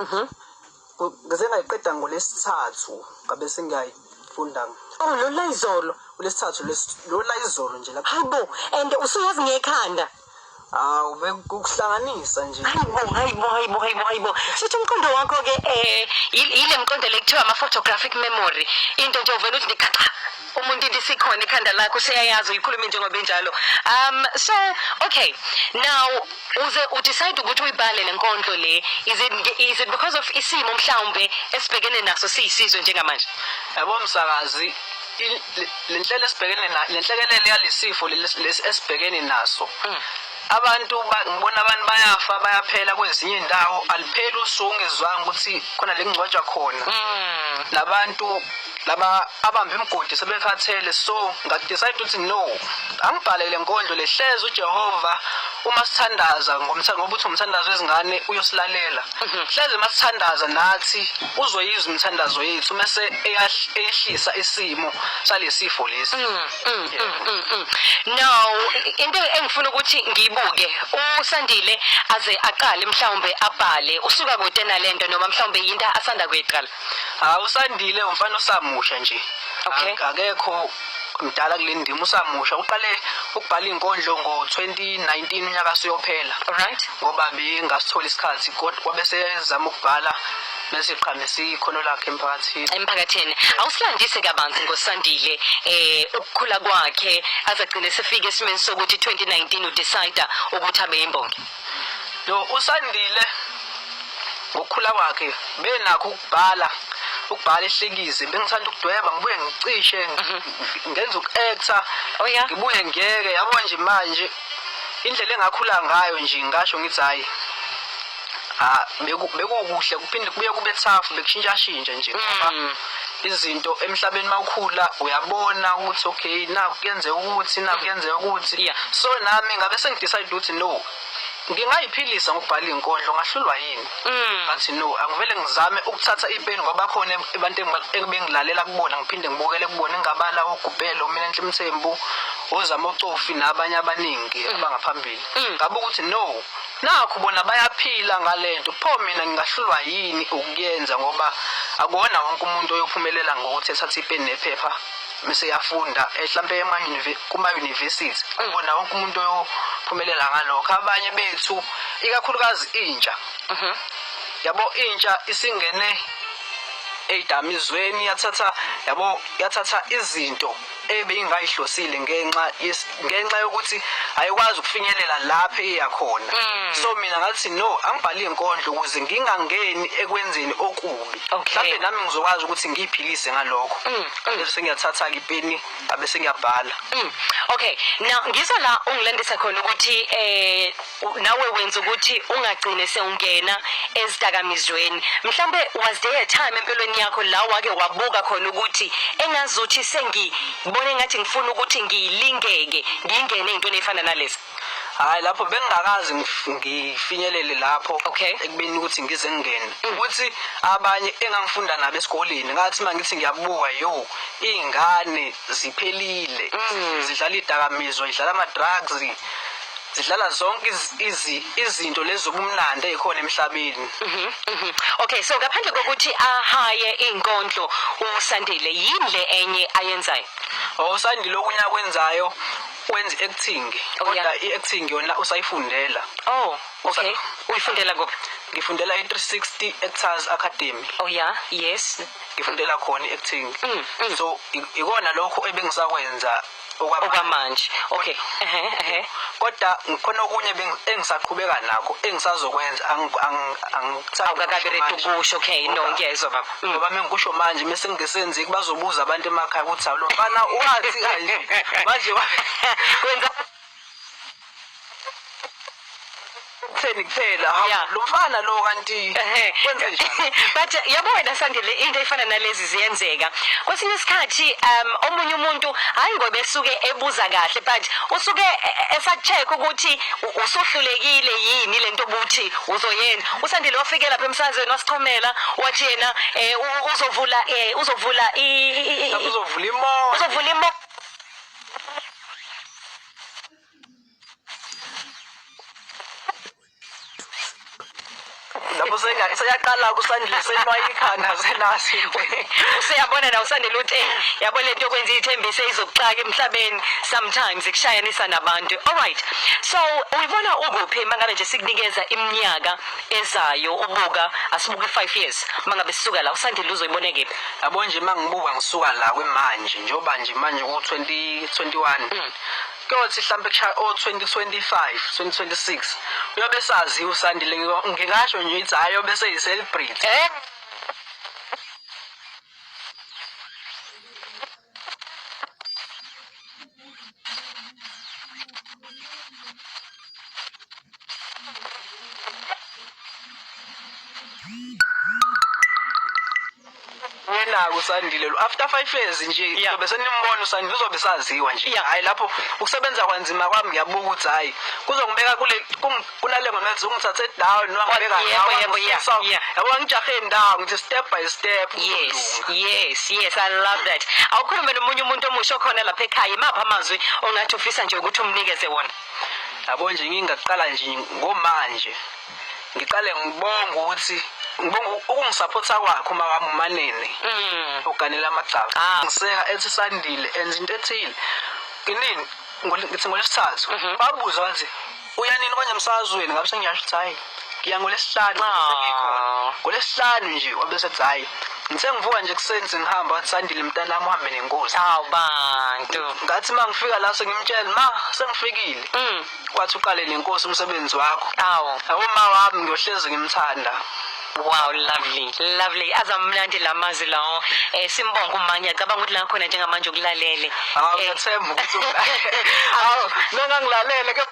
Ngize ngayiqeda ngolwesithathu ngabe sengiyayifunda. Oh, lo layizolo. Olwesithathu lo layizolo nje lapho. Hayibo, and usuyazi ngekhanda. Hawu, bekuhlanganisa nje. Hayibo, hayibo, hayibo, hayibo, hayibo. Sithi umqondo wakho ke yile mqondo le kuthiwa ama-photographic memory. Into nje uvela uthi ndiqaqa. Umuntu into isikhona ekhanda lakho useyayazi uyikhulume njengoba injalo. So okay. Now uze udecide ukuthi uyibhale le nkondlo le. Is it because of isimo mhlawumbe esibhekene naso siyisizwe njengamanje? Yabo msakazi, le nhlelo esibhekene na le nhlekelele yalesifo lesi esibhekene naso. Abantu ngibona abantu bayafa bayaphela kwezinye indawo, alipheli usuku ungezwanga ukuthi khona le kungcwatshwa khona. Nabantu laba abamba imigodi sebekhathele, so ngadecide ukuthi no, angibhale le nkondlo lehleze uJehova uma sithandaza ngoba uthi umthandazo wezingane uyosilalela. Hleze uma sithandaza nathi uzoyizwa imithandazo yethu mase eyehlisa isimo salesifo lesi. Now into engifuna ukuthi ngiyibuke, uSandile aze aqale mhlawumbe abhale, usuka kude nalento noma mhlawumbe yinto asanda kuyiqala? Hawu, uSandile umfana osamusha nje. Akekho mdala kule ndima, usamusha. Uqale ukubhala inkondlo ngo-2019, unyaka suyophela. Ngoba bengasithola isikhathi, kodwa kwabe sezama ukubhala bese iqhamisa ikhono lakhe emphakathini. Emphakathini. Awusilandise kabanzi ngoSandile, ukukhula kwakhe azagcine sefike esimeni sokuthi 2019 udecide ukuthi abe imbongi. Lo uSandile ngokukhula kwakhe benakho ukubhala, ukubhala ehlekize, bengithanda ukudweba, ngibuye ngicishe ngenza uku-actor, ngibuye ngiyeke. Yabo nje manje indlela engakhula ngayo nje, ngasho ngithi hhayi, bekukuhle, kuphinde kubuye kube tough, bekushintshashintsha nje ngoba izinto emhlabeni mawukhula uyabona ukuthi okay, naku kuyenzeka ukuthi, naku kuyenzeka ukuthi. So nami ngabe sengidecide ukuthi no, ngingayiphilisa ngokubhala iy'nkondlo, ngahlulwa yini? Ngathi no, angivele ngizame ukuthatha ipeni ngoba khona abantu ebengilalela kubona, ngiphinde ngibukele kubona, engabala oGubhelo, mina Enhle Mthembu, oZama Ocofi nabanye abaningi abangaphambili. Ngabe ukuthi no, nakho bona bayaphila ngalento, pho mina ngingahlulwa yini ukuyenza? Ngoba akuwona wonke umuntu oyophumelela ngokuthi ethathe ipeni nephepha bese yafunda mhlampe kuma-university. Akuwona wonke umuntu oyophumelela ngalokho. Abanye bethu, ikakhulukazi intsha, yabo intsha isingene ey'damizweni, yathatha yabo, yathatha izinto ebeyingayihlosile ngenxa yokuthi ayikwazi ukufinyelela lapho eya khona. So mina ngathi no, angibhale inkondlo ukuze ngingangeni ekwenzeni okubi. Mhlawumbe nami ngizokwazi ukuthi ngiyiphilise ngalokho. Bese sengiyathatha-ke ipeni, ngabe sengiyabhala. Okay, now ngizwa la ungilandisa khona ukuthi nawe wenza ukuthi ungagcine sewungena ezidakamizweni. Mhlambe was there a time empilweni yakho la wake wabuka khona ukuthi engazuthi sengibone ngathi ngifuna ukuthi ngiyilingeke ngingene ey'ntweni ey'fana nalezi? Hhayi, lapho bengingakaze ngifinyelele lapho ekubeni ukuthi ngize ngingene. Ukuthi abanye engangifunda nabo esikoleni, ngathi uma ngithi ngiyabuka, yo, iy'ngane ziphelile, zidlala iy'dakamizwa, zidlala ama-drugs, zidlala zonke izinto lezi zobumnandi ey'khona emhlabeni. Okay, so ngaphandle kokuthi ahaye iy'nkondlo uSandile, yini le enye ayenzayo? USandile okunye akwenzayo, wenza i-acting. Kodwa i-acting yona usayifundela. Oh, okay. Uyifundela kuphi? Ngifundela e-360 Actors Academy. Oh yeah, yes. Ngifundela khona i-acting. So ikona lokho ebengisakwenza okwamanje. Okay. Ehhe, ehhe. Kodwa ngikhona okunye engisaqhubeka nakho engisazokwenza, angithandi Awukakabi ready ukusho. Okay, no, ngiyezwa baba. Ngoba mengikusho manje mase ngingesenzeki, bazobuza abantu emakhaya ukuthi hawu, lo mfana wathi kanje manje kwenza kutheni kuphela, hawu, lo mfana lo kanti kwenze njani? But yabo wena Sandile, into efana nalezi ziyenzeka kwesinye isikhathi. Omunye umuntu, hayi ngoba esuke ebuza kahle, but usuke esacheck ukuthi usuhlulekile yini lento obuthi uzoyenza. USandile wafike lapha emsakazweni wasichomela, wathi yena uzovula Uzovula imoto. Uzovula imoto. Lapho Seyaqala kuSandile, senwaya ikhanda, senazi. Useyabona na uSandile ukuthi yabo lento yokwenza ithembiso izokuxaka emhlabeni, sometimes ikushayanisa nabantu. Alright, so uyibona ukuphi mangabe nje sikunikeza iminyaka ezayo, ubuka, asibuke 5 years, mangabe sisuka la, uSandile uzoyibona kephi? Yabo nje, uma ngibuka ngisuka la kwimanje, njengoba nje manje ku-2021, kuyothi mhlampe kushaya o-2025, 2026, uyobe saziwa uSandile. Ngingasho nje ithi hhayi, yobe seyi-celebrity. Yenako uSandile lo, after 5 years nje uzobe senimbona uSandile, uzobe saziwa nje. Hhayi, lapho ukusebenza kwanzima kwami, ngiyabuka ukuthi hhayi, kuzongibeka kule kunale ngoma ethi ungithathe down, wangibeka Yebo, yabo, ngijahe indawo, ngithi step by step. Yes, I love that. Awukhulume nomunye umuntu omusha okhona lapha ekhaya, imaphi amazwi ongathi ufisa nje ukuthi umnikeze wona? Yabo nje, ngingaqala nje ngomanje, ngiqale ngibonga ukuthi ngibonga ukungisaphotha kwakhe uma wami uManene oganela amagcaba. Ngiseka ethi, "Sandile, enza into ethile." Inini, ngithi ngoLwesithathu, babuza wathi, "Uya nini konje emsakazweni?" Ngabe sengiyasho ukuthi hhayi, ngiya ngoLwesihlanu. Sengikhona ngoLwesihlanu nje. Wabe sethi hhayi, ngithe ngivuka nje ekuseni sengihamba, wathi, "Sandile mntanami, uhambe nenkosi." Awu bantu. Ngathi uma ngifika la, sengimtshela, "Ma, sengifikile." Kwathi, "Uqale nenkosi umsebenzi wakho." Awu. Yabo, ma wami ngiyohlezi ngimthanda. Wow, lovely, lovely. Azamnandi lamazwi lawo. Simbonga uma, ngiyacabanga ukuthi la khona njengamanje ukulalele. Hawu, ngiyathemba ukuthi, hawu, mengangilalele ke.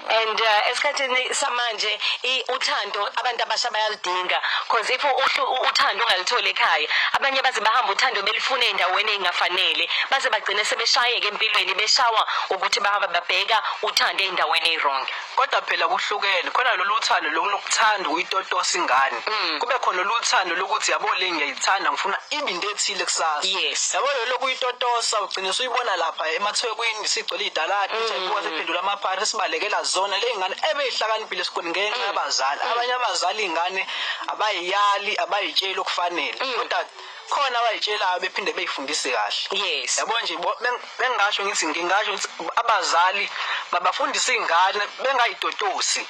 And esikhathini samanje uthando abantu abasha bayaludinga, because if uthando ungalitholi ekhaya, abanye baze bahamba uthando belifuna ey'ndaweni ey'ngafanele, baze bagcine sebeshayeka empilweni, beshawa ukuthi bahamba babheka uthando ey'ndaweni ey'wrong. Kodwa phela kuhlukene khona lolu thando lokuthanda ukuyitotosa ingane, kube khona lolu thando lokuthi, yabo, le ngiyayithanda, ngifuna ibe into ethile kusasa. Yabo, lolo kuyitotosa ugcine usuyibona lapha emathekwini sigcwele iy'taladi, ibuka sephendula amaphari, sibalekela zona le ngane ebeyihlakaniphile esikoleni ngenxa yabazali. Abanye abazali iy'ngane abayiyali, abayitsheli okufanele, kodwa khona abayitshelayo bephinde beyifundise kahle. Yabo nje, bengingasho ngithi, ngingasho ukuthi abazali mabafundise iy'ngane bengayitotosi,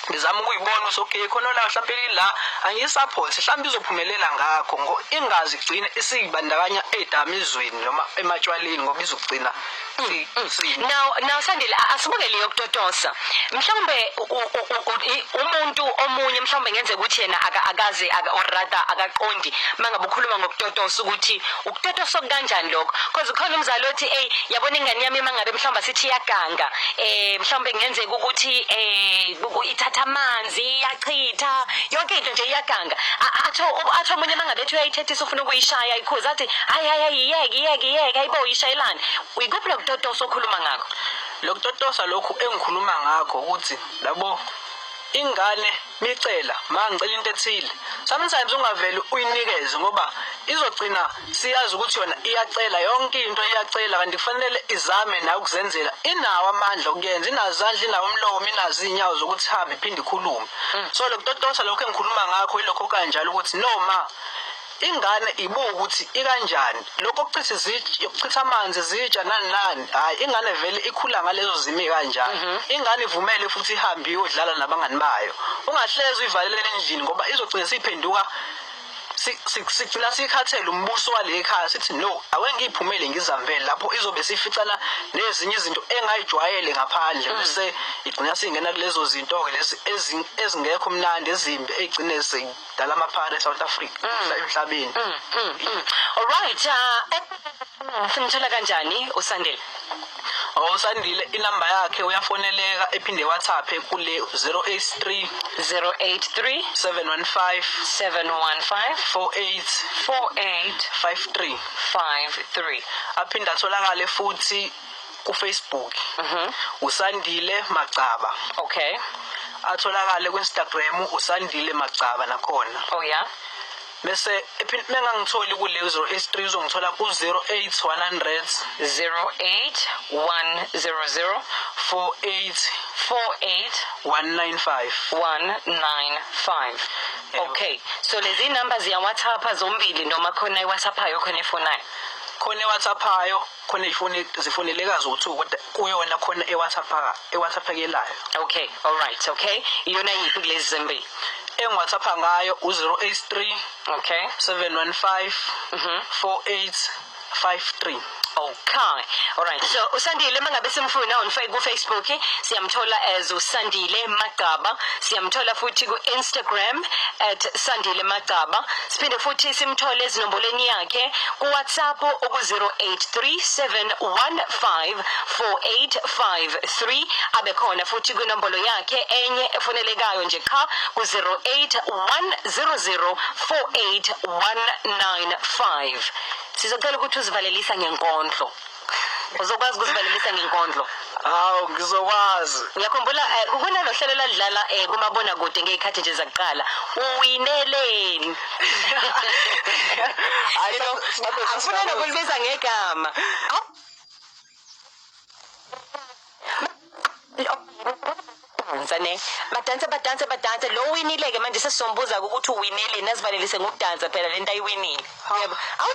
bezama ukuyibona ukuthi okay, khona la mhlawumbe la angiyisupport, mhlawumbe izophumelela ngakho, ingazi igcine isiyibandakanya ey'dakamizweni noma ematshwaleni, ngoba izogcina Now Sandile, asibuke leyo kutotosa. Mhlawumbe umuntu omunye mhlawumbe ngenzeka ukuthi yena akaze or rather akaqondi mangabe ukhuluma ngokutotosa ukuthi ukutotosa kanjani lokho, because khona umzali othi, "Hey, yabona ingane yami, mangabe mhlawumbe sithi iyaganga, mhlawumbe kungenzeka ukuthi ithatha amanzi, iyachitha yonke into nje, iyaganga." Atho omunye mangabe ethi uyayithethisa, ufuna ukuyishaya, ikhuza, athi, "Hayi, hayi, hayi, iyeke, iyeke, iyeke, hayibo, uyishayelani?" Ikuphi lokutotosa okhuluma ngakho? Lokutotosa lokhu engikhuluma ngakho ukuthi labo ingane micela, ma ngicela into ethile, sometimes ungaveli uyinikeze, ngoba izogcina siyazi ukuthi yona iyacela yonke into, iyacela, kanti kufanele izame nayo ukuzenzela. Inawo amandla okuyenza, inazo izandla, inawo umlomo, inazo iy'nyawo zokuthi ihambe iphinde ikhulume. So lokutotosa lokhu engikhuluma ngakho yilokho kanjalo, ukuthi noma ingane ibuka ukuthi ikanjani, lokho okuchitha izitsha, ukuchitha amanzi, izitsha, nani nani, hhayi, ingane vele ikhula ngalezo zimo kanjani. Ingane ivumele futhi ihambe iyodlala nabangani bayo, ungahlezi uyivalelele endlini, ngoba izogcina siyiphenduka, sigcina sikhathele umbuso wale ekhaya, sithi no, ake ngiyiphumele ngizihambele, lapho izobe sificana nezinye izinto engayijwayele ngaphandle, bese igcina singena kulezo zinto-ke lezi ezingekho mnandi, ezimbi, ey'gcine seyidala amaphara e-South Africa, emhlabeni. Alright, simthola kanjani uSandile? USandile inamba yakhe uyafoneleka, ephinde WhatsApp kule 083 083 715 715 48 48 53. 53. Aphinde atholakale futhi kuFacebook, uSandile Magcaba. Atholakale ku-Instagram, uSandile Magcaba nakhona. Oh yeah. Bese mengangitholi kule 083 uzongithola ku 08100 08100 48 48 195. 195. Yebo. Okay, so lezi number ziya WhatsApp zombili noma khona iWhatsAppayo, khona efonayo? Khona eWhatsAppayo, khona ifoni zifoneleka zo2, kodwa kuyona khona eWhatsApp eWhatsAppekelayo. Okay, all right. Okay, iyona yiphi kulezi zimbili? EngiWhatsAppa ngayo u-083 715 4853. Okay. All right. So uSandile, mangabe simfuna on ku Facebook, siyamthola as uSandile Magaba. Siyamthola futhi ku Instagram @SandileMagaba. Siphinde futhi simthole ezinombolweni yakhe ku WhatsApp oku 0837154853, abe khona futhi kwinombolo yakhe enye efonelekayo nje qha ku 0810048195. Sizocela ukuthi uzivalelisa ngenkondlo. Uzokwazi ukuzivalelisa ngenkondlo? Hawu, ngizokwazi. Ngiyakhumbula kunalo hlelo ladlala kumabona kude ngey'khathi nje zakuqala, uwineleni. Hayi, Angifuna nokulibiza ngegama. Dansa ne, badanse, badanse, badanse. Lo winile-ke manje sesizombuza-ke ukuthi uwineleni, azivalelise ngokudansa phela le nto ayiwinile. Yebo, awu,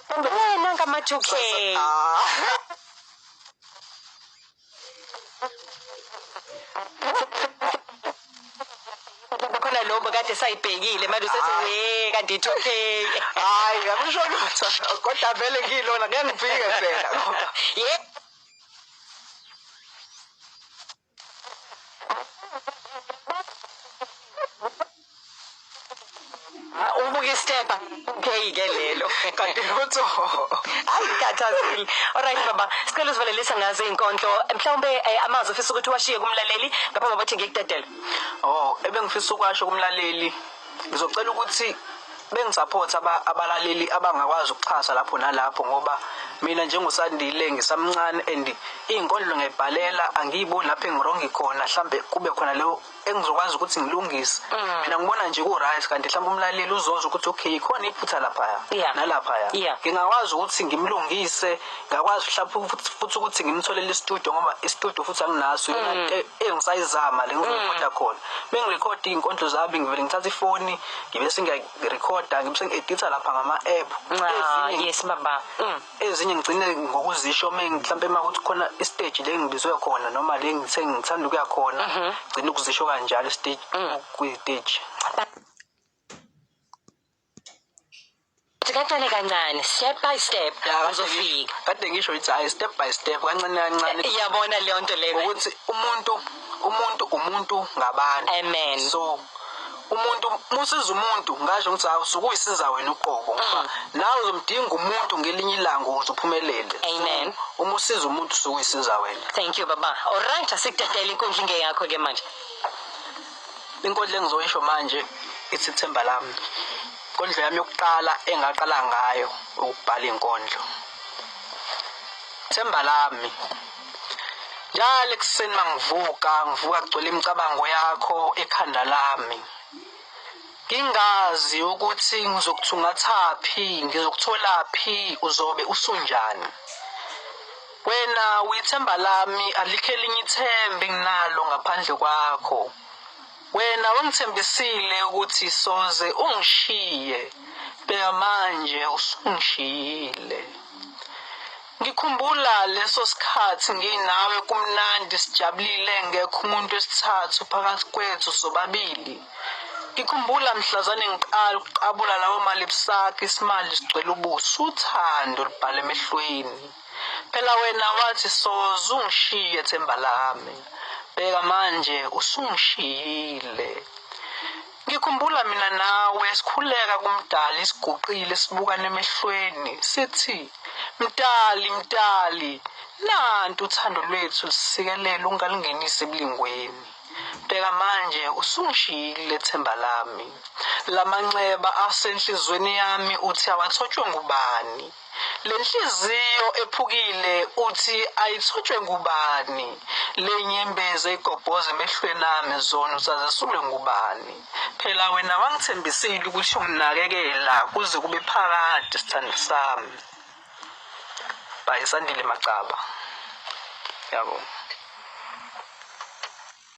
wena ngama-2K. Ah. Khona lobo kade sayibhekile, manje usethi we kanti i-2K. Hayi, ngiyakusho lutho, kodwa vele ngilona ngeke ngifike phela ngoba Ye. Ah, ubuka istep okay ke lelo. Kanti lutho. Hayi, khathazile. Alright baba, sicela uzivalelisa ngazo inkondlo, mhlawumbe amazwi ofisa ukuthi washiye kumlaleli ngaphambi kokuthi ngikudedele. Oh, ebengifisa ukwasho kumlaleli, ngizocela ukuthi bengisupport abalaleli abangakwazi ukuxhasa lapho nalapho, ngoba mina njengoSandile ngisamncane and iy'nkondlo ngiyayibhalela, angiyiboni lapho engirongi khona, mhlambe kube khona leyo engizokwazi ukuthi ngilungise. Mina ngibona nje ku-right, kanti mhlawumbe umlaleli uzozwa ukuthi okay, khona iphutha laphaya nalaphaya. Ngingakwazi ukuthi ngimlungise, ngakwazi mhlawumbe futhi ukuthi ngimtholele istudio, ngoba istudio futhi anginaso, iyona nto engisayizama le ngizorekhoda khona. Mengirekhoda iy'nkondlo zami, ngivele ngithathe ifoni, ngibe sengiyarekhoda, ngibe sengi-editha lapha ngama-app. Ah, Ezinye yes baba. Ezinye ngigcine ngokuzisho mhlawumbe uma kuthi khona istage le ngibizwe khona noma le ngithe ngithanda ukuya khona, ngigcine ukuzisho kanjalo istage kwi-stage. Kancane kancane, step by step, uzofika. Kade ngisho ithi hayi, step by step, kancane kancane. Iyabona leyo nto leyo. Ukuthi umuntu ngabantu. Amen. So umuntu musiza umuntu, ngasho ngithi hawu, usuke uyisiza wena uqobo, ngoba nawe uzomdinga umuntu ngelinye ilanga ukuze uphumelele. Amen. So, uma usiza umuntu, usuke uyisiza wena. Thank you baba. Alright, asikudedele, inkundla ingeyakho ke manje. Inkondlo engizoyisho manje ithi Ithemba Lami. Inkondlo yami yokuqala engaqala ngayo ukubhala inkondlo. Themba lami. Njalo ekuseni mangivuka, ngivuka kugcwele imicabango yakho ekhanda lami. Ngingazi ukuthi ngizokuthungathaphi, ngizokutholaphi, uzobe usunjani. Wena uyithemba lami, alikho elinye ithemba enginalo ngaphandle kwakho. Wena wangithembisile ukuthi soze ungishiye, bheka manje usungishiyile. Ngikhumbula leso sikhathi nginawe, kumnandi, sijabulile, ngekho umuntu wesithathu phakathi kwethu sobabili. Ngikhumbula mhlazane ngiqala ukuqabula lawo malips akho, isimali sigcwele ubuso, uthando lubhala emehlweni. Phela wena wathi soze ungishiye, themba lami. Bheka manje usungishiyile. Ngikhumbula mina nawe sikhuleka kumdali, siguqile, sibukane emehlweni, sithi Mdali, Mdali, nantu uthando lwethu, lisikelele, ungalingenisi ebulingweni. Bheka manje usungishiyile themba lami. Lamanxeba asenhlizweni yami uthi awathotshwe ngubani? Le nhliziyo ephukile uthi ayithotshwe ngubani? Le nyembezi eyigobhoza emehlweni ami zona usazesulwe ngubani? Phela wena wangithembisile ukuthi unginakekela kuze kube phakade sithando sami. By Sandile Macaba. Yabo.